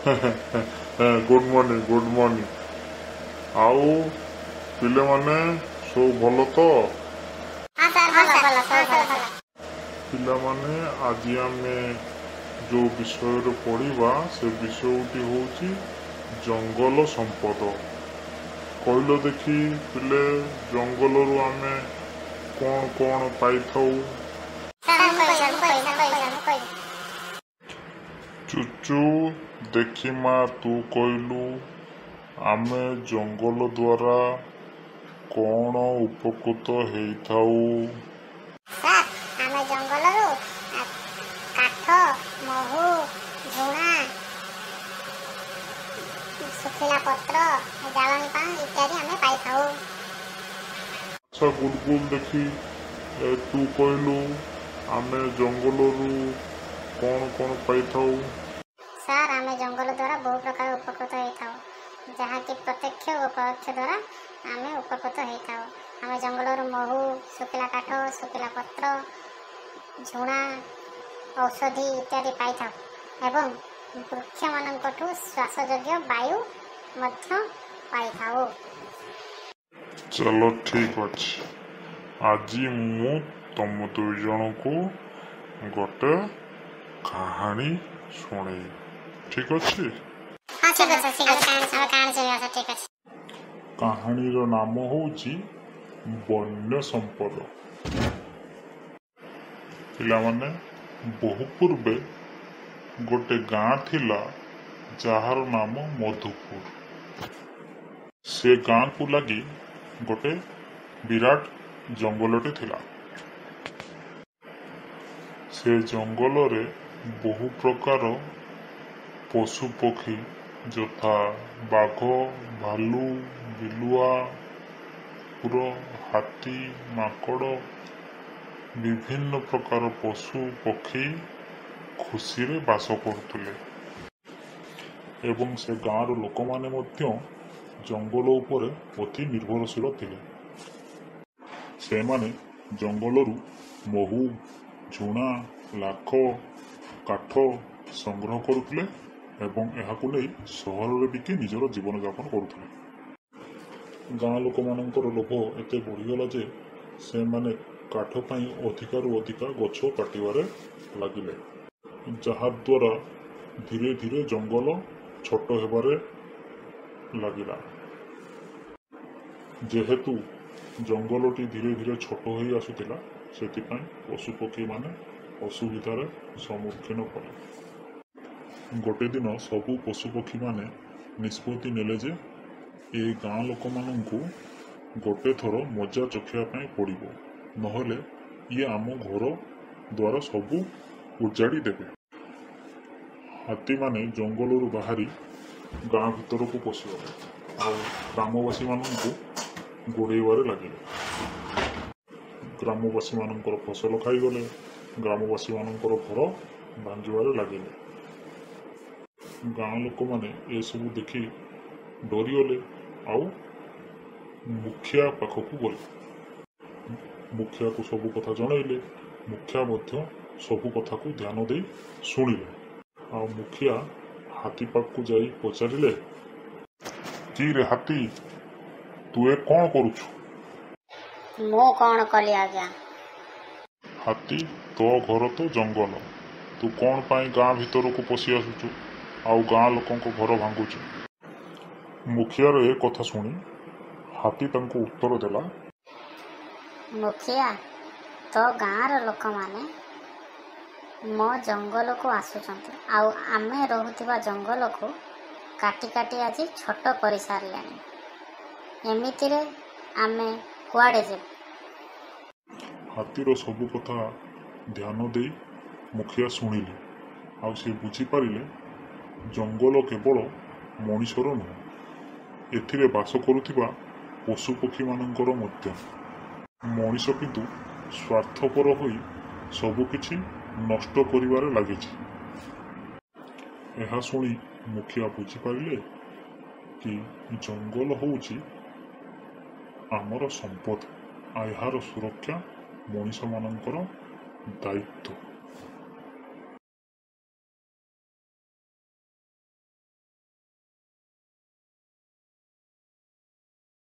Good morning, good morning. ଆଉ ପିଲାମାନେ, ସବୁ ଭଲ ତ? ହଁ ସାର୍, ଭଲ ଭଲ, ସବୁ ଭଲ। ପିଲାମାନେ, ଆଜି ଆମେ ଯୋଉ ବିଷୟରେ ପଢିବା ସେ ବିଷୟଟି ହଉଛି ଜଙ୍ଗଲ ସମ୍ପଦ। କହିଲ ଦେଖି ପିଲେ, ଜଙ୍ଗଲରୁ ଆମେ କଣ କଣ ପାଇଥାଉ? ସାର୍, ମୁଁ କହିବି, ମୁଁ କହିବି, ମୁଁ କହିବି, ମୁଁ କହିବି। ଚୁଚୁ, ଦେଖି ମା, ତୁ କହିଲୁ, ଆମେ ଜଙ୍ଗଲ ଦ୍ୱାରା କଣ ଉପକୃତ ହେଇଥାଉ? ସାର୍, ଆମେ ଜଙ୍ଗଲରୁ କାଠ, ମହୁ, ଝୁଣା, ଶୁଖିଲା ପତ୍ର, ଜାଳେଣୀ ପାଇଁ ଇତ୍ୟାଦି ଆମେ ପାଇଥାଉ। ଆଚ୍ଛା ଗୁଲଗୁଲ, ଦେଖି ତୁ କହିଲୁ, ଆମେ ଜଙ୍ଗଲରୁ କଣ କଣ ପାଇଥାଉ? ସାର୍, ଆମେ ଜଙ୍ଗଲ ଦ୍ୱାରା ବହୁ ପ୍ରକାର ଉପକୃତ ହେଇଥାଉ, ଯାହାକି ପ୍ରତ୍ୟକ୍ଷ ଓ ପରୋକ୍ଷ ଦ୍ୱାରା ଆମେ ଉପକୃତ ହେଇଥାଉ। ଆମେ ଜଙ୍ଗଲରୁ ମହୁ, ଶୁଖିଲା କାଠ, ଶୁଖିଲା ପତ୍ର, ଝୁଣା, ଔଷଧି ଇତ୍ୟାଦି ପାଇଥାଉ ଏବଂ ବୃକ୍ଷମାନଙ୍କଠୁ ଶ୍ୱାସଯୋଗ୍ୟ ବାୟୁ ମଧ୍ୟ ପାଇଥାଉ। ଚାଲ, ଠିକ ଅଛି। ଆଜି ମୁଁ ତମ ଦୁଇ ଜଣଙ୍କୁ ଗୋଟେ କାହାଣୀ ଶୁଣେଇବି, ଠିକ ଅଛି? ହଁ, ଠିକ ଅଛି, ଠିକ ଅଛି। ଆମେ କାହାଣୀ ଶୁଣିବା ସାର୍, ଠିକ ଅଛି। କାହାଣୀର ନାମ ହଉଛି ବନ୍ୟ ସମ୍ପଦ। ପିଲାମାନେ, ବହୁ ପୂର୍ବେ ଗୋଟେ ଗାଁ ଥିଲା, ଯାହାର ନାମ ମଧୁପୁର। ସେ ଗାଁକୁ ଲାଗି ଗୋଟେ ବିରାଟ ଜଙ୍ଗଲଟେ ଥିଲା। ସେ ଜଙ୍ଗଲରେ ବହୁ ପ୍ରକାର ପଶୁ ପକ୍ଷୀ ଯଥା ବାଘ, ଭାଲୁ, ବିଲୁଆ, କୁକୁର, ହାତୀ, ମାଙ୍କଡ଼, ବିଭିନ୍ନ ପ୍ରକାର ପଶୁ ପକ୍ଷୀ ଖୁସିରେ ବାସ କରୁଥିଲେ ଏବଂ ସେ ଗାଁର ଲୋକମାନେ ମଧ୍ୟ ଜଙ୍ଗଲ ଉପରେ ଅତି ନିର୍ଭରଶୀଳ ଥିଲେ। ସେମାନେ ଜଙ୍ଗଲରୁ ମହୁ, ଝୁଣା, ଲାଖ, କାଠ ସଂଗ୍ରହ କରୁଥିଲେ ଏବଂ ଏହାକୁ ନେଇ ସହରରେ ବିକି ନିଜର ଜୀବନଯାପନ କରୁଥିଲେ। ଗାଁ ଲୋକମାନଙ୍କର ଲୋଭ ଏତେ ବଢ଼ିଗଲା ଯେ ସେମାନେ କାଠ ପାଇଁ ଅଧିକାରୁ ଅଧିକା ଗଛ କାଟିବାରେ ଲାଗିଲେ, ଯାହାଦ୍ୱାରା ଧୀରେ ଧୀରେ ଜଙ୍ଗଲ ଛୋଟ ହେବାରେ ଲାଗିଲା। ଯେହେତୁ ଜଙ୍ଗଲଟି ଧୀରେ ଧୀରେ ଛୋଟ ହେଇ ଆସୁଥିଲା, ସେଥିପାଇଁ ପଶୁପକ୍ଷୀମାନେ ଅସୁବିଧାରେ ସମ୍ମୁଖୀନ କଲେ। ଗୋଟେ ଦିନ ସବୁ ପଶୁପକ୍ଷୀମାନେ ନିଷ୍ପତ୍ତି ନେଲେ ଯେ ଏ ଗାଁ ଲୋକମାନଙ୍କୁ ଗୋଟେ ଥର ମଜା ଚଖେଇବା ପାଇଁ ପଡ଼ିବ, ନହେଲେ ଇଏ ଆମ ଘର ଦ୍ୱାର ସବୁ ଉଜାଡ଼ି ଦେବେ। ହାତୀମାନେ ଜଙ୍ଗଲରୁ ବାହାରି ଗାଁ ଭିତରକୁ ପଶିଗଲେ ଆଉ ଗ୍ରାମବାସୀମାନଙ୍କୁ ଗୋଡ଼େଇବାରେ ଲାଗିଲେ। ଗ୍ରାମବାସୀମାନଙ୍କର ଫସଲ ଖାଇଗଲେ, ଗ୍ରାମବାସୀମାନଙ୍କର ଘର ଭାଙ୍ଗିବାରେ ଲାଗିଲେ। ଗାଁ ଲୋକମାନେ ଏସବୁ ଦେଖି ଡରିଗଲେ ଆଉ ମୁଖିଆ ପାଖକୁ ଗଲେ। ମୁଖିଆକୁ ସବୁ କଥା ଜଣେଇଲେ। ମୁଖିଆ ମଧ୍ୟ ସବୁ କଥାକୁ ଧ୍ୟାନ ଦେଇ ଶୁଣିଲେ ଆଉ ମୁଖିଆ ହାତୀ ପାଖକୁ ଯାଇ ପଚାରିଲେ, କି ରେ ହାତୀ, ତୁ ଏ କଣ କରୁଛୁ? ମୁଁ କଣ କଲି ଆଜ୍ଞା? ହାତୀ, ତୋ ଘର ତ ଜଙ୍ଗଲ, ତୁ କଣ ପାଇଁ ଗାଁ ଭିତରକୁ ପଶି ଆସୁଛୁ ଆଉ ଗାଁ ଲୋକଙ୍କ ଘର ଭାଙ୍ଗୁଛୁ? ମୁଖିଆର ଏ କଥା ଶୁଣି ହାତୀ ତାଙ୍କୁ ଉତ୍ତର ଦେଲା, ମୁଖିଆ, ତୋ ଗାଁର ଲୋକମାନେ ମୋ ଜଙ୍ଗଲକୁ ଆସୁଛନ୍ତି ଆଉ ଆମେ ରହୁଥିବା ଜଙ୍ଗଲକୁ କାଟି କାଟି ଆଜି ଛୋଟ କରିସାରିଲେଣି। ଏମିତିରେ ଆମେ କୁଆଡ଼େ ଯିବୁ? ହାତୀର ସବୁ କଥା ଧ୍ୟାନ ଦେଇ ମୁଖିଆ ଶୁଣିଲେ ଆଉ ସେ ବୁଝିପାରିଲେ, ଜଙ୍ଗଲ କେବଳ ମଣିଷର ନୁହଁ, ଏଥିରେ ବାସ କରୁଥିବା ପଶୁପକ୍ଷୀମାନଙ୍କର ମଧ୍ୟ। ମଣିଷ କିନ୍ତୁ ସ୍ୱାର୍ଥପର ହୋଇ ସବୁକିଛି ନଷ୍ଟ କରିବାରେ ଲାଗିଛି। ଏହା ଶୁଣି ମୁଖିଆ ବୁଝିପାରିଲେ କି ଜଙ୍ଗଲ ହଉଛି ଆମର ସମ୍ପଦ ଆଉ ଏହାର ସୁରକ୍ଷା ମଣିଷମାନଙ୍କର ଦାୟିତ୍ୱ।